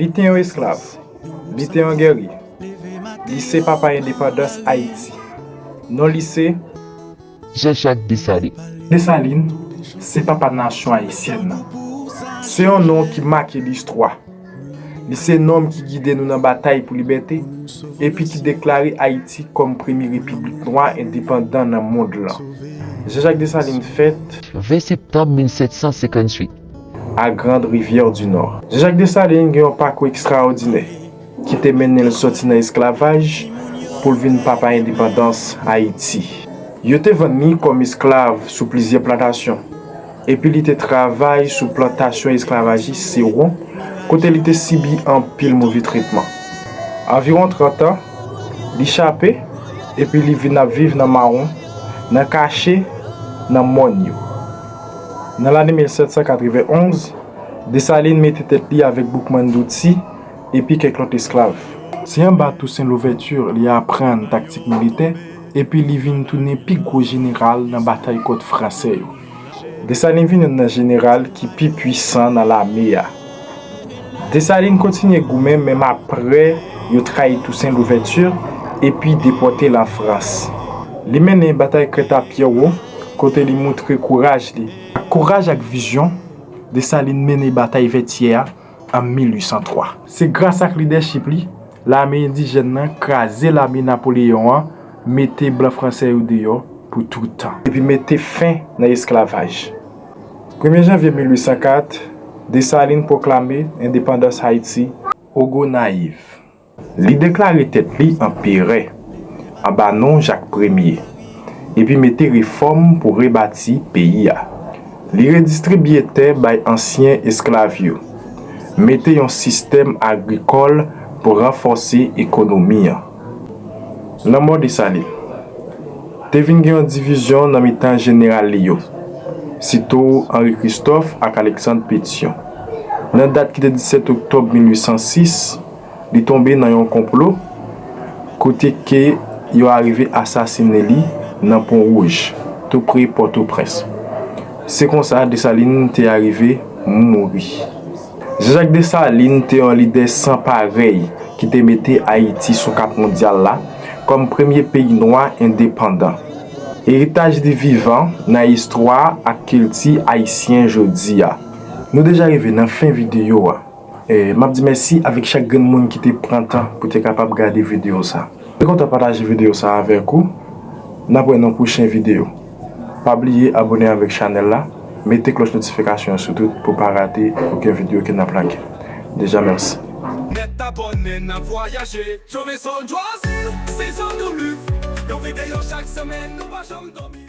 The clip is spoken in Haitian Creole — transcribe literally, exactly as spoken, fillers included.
Li te yon esklav. Li te yon gèrye. Li se papa endepandans Ayiti. Non li se Jean-Jacques Dessalines. Desalin se papa nasyon ayisyèn nan. Se yon non ki make listwa. Li se nonm ki gide nou nan batay pou libète epi ki deklare Ayiti kòm premye repiblik nwa endepandan nan mond lan. Jean-Jacques Dessalines fèt ven septanm mil sèt san senkantuit. A Grande Rivière du Nord. Jean-Jacques Dessalines gen yon pakou ekstraòdinè ki te mennen l sòti nan esklavaj pou l vin papa endepandans Ayiti. Yo te vann li kòm esklav sou plizyè plantasyon, epi li te travay sou plantasyon esklavajis Sewon, kote li te sibi anpil move tretman. Anviwon trant an, li chape, epi li vin ap viv nan mawon, nan kache, nan mòn yo. Nan lane mil sèt san katrevenn onz, Desalin mete tèt li avèk Boukman Douti epi kèk lòt esklav. Se anba Tousen Louvèti li aprann taktik militè, epi li vin tounen pi gwo jeneral nan batay kont Fransè yo. Desalin vin youn nan jeneral ki pi pwisan nan lame a. Desalin kontinye goumen menm apre yo trayi Tousen Louvèti epi depòte l an Frans. Li mennen batay Krèt a Pyèwo, kote li moutre kouraj li. Ak kouraj ak vizyon, Desalin mennen batay Vètyè a an mil uitsan twa. Se gras ak lidèchip li, lame endijèn nan kraze lame Napoleyon an, mete blan fransè yo deyò pou tout tan, epi mete fen nan esklavaj. Premye janvye mil uitsan kat, Desalin pwoklame endepandans Ayiti o Gonayiv. Li deklare tèt li anperè anba non Jak Premye, epi mete refòm pou rebati peyi a. Li redistribye tè bay ansyen esklav yo, mete yon sistèm agrikòl pou ranfòse ekonomi an. Lanmò Desalin. Te vin gen yon divizyon nan mitan jeneral li yo, sitou Henri Christophe ak Alexandre Pétion. Nan dat ki te disèt oktòb mil uitsan sis, li tonbe nan yon konplo kote ke yo arive asasinen li nan Pon Wouj, tou pre Pòtoprens. Se konsa Desalin te arive mouri. Jean-Jacques Dessalines te yon lidè san parèy ki te mete Ayiti sou kat mondyal la kòm premye peyi nwa endepandan. Eritaj li vivan nan istwa ak kilti ayisyen jodi a. Nou deja rive nan fen videyo a. E, m ap di mèsi avèk chak grenn moun ki te pran tan pou te kapab gade videyo sa. Te kontan pataje videyo sa avèk ou. N ap wè nan pwochen videyo. Pa bliye abòne avèk chanèl la, mete klòch notifikasyon an sou tout pou pa rate okenn videyo ke n ap lage. Deja mèsi. Nèt abòne n ap vwayaje. Chome son jwazi, sezon nou liv. Yon videyo chak semèn, nou pa janm dòmi.